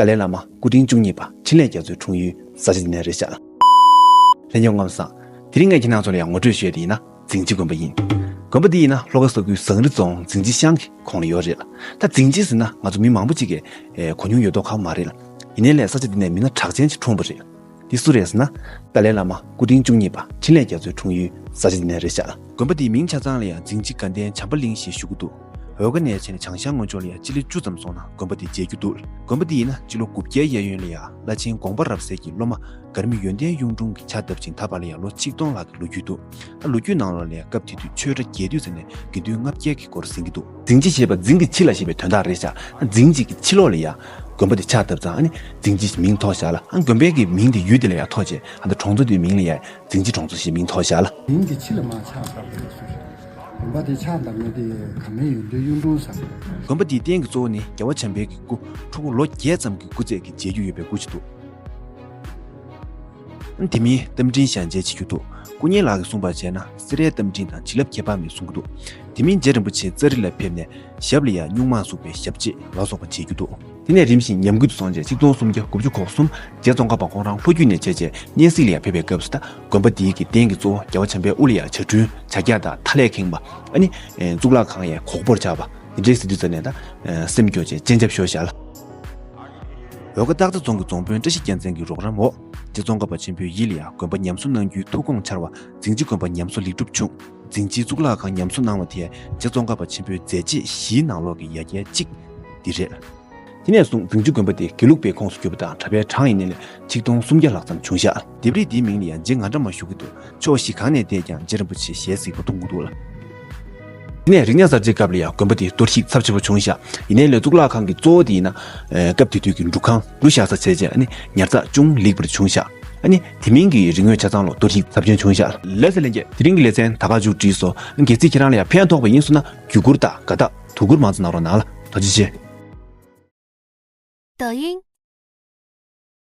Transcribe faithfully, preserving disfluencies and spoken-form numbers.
ཏཱ་ལའི་བླ་མ་སྐུ་ཕྲེང་བཅུ་གཉིས་པ་འཕྲིན་ལས་རྒྱ་མཚོའི་འཁྲུངས་ཡུལ་ས་ཆ་འདི་ནས་རེད་བཞག་ལ། ལྷན་རྒྱས་སྐུ་ཁམས་བཟང་། དེ་རིང་ངས་ཁྱེད་རང་ཚོ་ལ་ཡང་ངོ་སྤྲོད་ཞུ་ཡ་དེ་ཡིན་ན་རྫིང་ཕྱི་དགོན་པ་ཡིན། དགོན་པ་འདི་ཡིན་ན་ལྷོ་ཁ་ས་ཁུལ་ཟངས་རི་རྫོང་རྫིང་ཕྱི་ཤང་གི་ཁོངས་ལ་ཡོད་རེད་ལ། ད་རྫིང་ཕྱི་ཟེར་ན་ང་ཚོ་མི་མང་པོ་ཅིག་གིས་ཨེ་གོ་མྱོང་ཡོད་མདོག་ཁ་པོ་མ་རེད་ལ། ཡིན་ནའི་ལས་ས་ཆ་འདི་ནས་མི་སྣ་གྲགས་ཅན་ཅིག་འཁྲུངས་པ་རེད། འདི་སུ་རེད་ཟེར་ན། ཏཱ་ལའི་བླ་མ་སྐུ་ཕྲེང་བཅུ་གཉིས་པ་འཕྲིན་ལས་རྒྱ་མཚོའི་འཁྲུངས་ཡུལ་ས་ཆ་འདི་ནས་རེད་བཞག་ལ། དགོན་པ་འདིའི་མིང་ཆ་ཚང་ལ་ཡང་རྫིང་ཕྱི་དགའ་ལྡན་བྱམས་པ་གླིང་ཞེས་ཞུ་གི་འདུག་འོལ་ཁ་ནས་བྱས་ནས་བྱང་ཤར་ངོས་ཕྱོགས་ལ་ཡང་སྤྱི་ལེ་བཅུ་ཙམ་སོང་ན་དགོན་པ་འདི་མཇལ་རྒྱུ་འདུག་དགོན་པ་འདི་ཡིན་ན་སྤྱི་ལོ་དགུ་བརྒྱའི་གཡས་གཡོན་ལ་ཡང་བླ་ཆེན་དགོངས་པ་རབ་གསལ་གྱི་སློབ་མ་མགར་མི་ཡོན་ཏན་གཡུང་དྲུང་གིས་ཕྱག་བཏབ་ཅིང་ད་བར་ལ་ཡང་ལོ་ཆིག་སྟོང་ལྷག་གི་ལོ་རྒྱུས་འདུག་ད་ལོ་རྒྱུས་ནང་ལོགས་ལ་ཡང་སྐབས་དེ་དུས་ཆོས་གྲྭ་རྒྱས་བསྡུས་ཟེར་ནས་དགེ་འདུན་ལྔ་བརྒྱ་གི་སྐོར་ཟིན་གྱི་འདུག་རྫིང་ཕྱི་ཞེས་པ་རྫིང་གི་ཕྱི་ལ་ཞེས་པའི་དོན་དག་རེད་བཞག་རྫིང་གཅིག་གི་ཕྱི་ལོགས་ལ་ཡང་དགོན་པ་དེ་ཕྱག་བཏབ་ཙང་ཨ་ནི་རྫིང་ཕྱི་ཞེས་མིང་ཐོགས་བཞག་ལ། ཨ་དགོན་པའི་གི་མིང་དེ་ཡུལ་དེ་ལ་ཡང་ཐོགས་བྱས་ཨ་ད་གྲོང་ཚོ་དེའི་མིང་ལ་ཡང་རྫིང་ཕྱི་གྲོང་ཚོ་ཞེས་མིང་ཐོགས་བཞག་ལ། རྫིང་གི་ཕྱི་ལ་མར་ཕྱག་བཏབ་པ་རེད་ཟེར། དགོན་པ་དེ་ཕྱག་བཏབ་མཁན་དེ་མགར་མི་ཡོན་ཏན་གཡུང་དྲུང་ཟེར། དགོན་པ་དེའི་རྟེན་གྱི་གཙོ་བོ་ནི་རྒྱལ་བ་བྱམས་པའི་གི་སྐུ་ཕྲུ་གུ་ལོ་བརྒྱད་ཙམ་གྱི་སྐུ་ཚད་ཀྱི་མཇལ་རྒྱུ་ཡོད་པའི་སྐུ་ཅིག་འདུག་དེ་མིན་རྟ་མགྲིན་ཞལ་མཇལ་བྱེད་རྒྱུ་འདུག་སྐུ་ངལ་ལགས་ཀྱིས་གསུངས་པར་བྱས་ན་སེ་རའི་རྟ་མགྲིན་དང་བྱིན་རླབས་ཁྱད་པར་མེད་གསུང་གི་འདུག་དེ་མིན་རྗེ་རིན་པོ་ཆེ་ཙཱ་རི་ལ་ཕེབས་ནས་ཞབས་ལ་ཡང་སྨྱུག་མ་ཟུག་པའི་ཞབས་རྗེས་ལ་སོགས་པ་མཇལ་རྒྱུ་འདུག་དེ་ནས་རིམ་བཞིན་ཉམས་རྒུད་དུ་སོང་རྗེས་ཆིག་སྟོང་སུམ་བརྒྱ་དགུ་བཅུ་གོ་གསུམ་རྗེ་ཙོང་ཁ་པ་ཁོང་རང་ལྷོ་རྒྱུད་ནས་བྱས་རྗེས་གནས་གཟིགས་ལ་ཡང་ཕེབས་པའི་སྐབས་སུ་ད་དགོན་པ་འདིའི་གི་རྟེན་གྱི་གཙོ་བོ་རྒྱལ་བ་བྱམས་པའི་དབུ་ལ་ཡང་ཕྱག་དྲུང་ཕྱག་རྒྱ་དང་མཐའ་ལས་ཁེངས་པ་ཨ་ནི་གཙུག་ལག་ཁང་ཡང་གོག་པོར་ཆགས་པ་འདི་འདྲའི་གཟིགས་དུས་ཙམ་ནས་ད་སེམས་སྐྱོ་བྱས་སྤྱན་ཆབ་ཤོར་བཞག་ལ། འོལ་ཁ་སྟག་རྩེ་རྫོང་གི་རྫོང་དཔོན་བཀྲ་ཤིས་རྒྱལ་མཚན་གྱི་རོགས་རམ་འོག་རྗེ་ཙོང་ཁ་པ་ཆེན་པོའི་ཡིད་ལ་ཡང་དགོན་པ་ཉམས་གསོ་གནང་རྒྱུའི་ཐུགས་དགོངས་འཆར་བ་རྫིང་ཕྱི་དགོན་པ་ཉམས་གསོ་ལེགས་གྲུབ་བྱུང་། རྫིང་ཕྱི་གཙུག་ལག་ཁང་ཉམས་གསོ་གནང་བ་དེས་རྗེ་ཙོང་ཁ་པ་ཆེན་པོའི་མཛད་རྗེས་བཞིའི་ནང་ལོགས་ཀྱི་ཡ་གྱལ་གཅིག་འདི་རེད། དེ་ནས་བཟུང་རྫིང་ཕྱི་དགོན་པ་དེ་དགེ་ལུགས་པའི་ཁོངས་སུ་གྱུར་པ་དང་གྲྭ་པའི་གྲངས་ཡིན་ནའི་ལས་ཆིག་སྟོང་སུམ་བརྒྱ་ལྷག་ཙམ་བྱུང་བཞག་ལྡེབས་རིས་འདིའི་མིང་ལ་ཡང་རྗེ་ང་འདྲ་མ་ཞུ་གི་འདུག་ཕྱོགས་བཞི་གང་ནས་བལྟས་ཀྱང་རྗེ་རིན་པོ་ཆེའི་ཞལ་གཟིགས་པ་མཐོང་གི་འདུག་ལ། དེ་ནས་རིག་གནས་གསར་བརྗེའི་སྐབས་ལ་ཡང་དགོན་པ་དེ་གཏོར་བཤིག་ཚབས་ཆེ་བོ་བྱུང་བཞག་ཡིན་ནའི་ལས་གཙུག་ལག་ཁང་གི་གཙོ་བོ་དེ་ཡིན་ན། ཨེ་སྐབས་དེ་དུས་ཀྱི་སྒྲུབ་ཁང་ལུ་བཞག་ས་བྱས་རྗེས་ཨ་ནི་ཉར་ཚགས་ཅུང་ལེགས་པར་བྱུང་བཞག་ཨ་ནི་དེ་མིན་གྱི་རིག་དངོས་ཆ་ཚང་ལོ་གཏོར་བཤིག་ཚབས་ཆེན་བྱུང་བཞག་ལགས་སོ་ལྷན་རྒྱས། དེ་རིང་གི་ལེ་ཚན་ད་ག་མཇུག་བསྒྲིལ་སོང་། གལ་སྲིད་ཁྱེད་རང་ལ་ཡང་ཕན་ཐོགས་པ་ཡིན་སོང་ན་བརྒྱུད་བསྐུར་དང་དགའ་རྟགས་དུ་བསྐུར་མང་ཙམ་གནང་རོགས་གནང་ལ། ཐུགས་རྗེ་ཆེ། 抖音、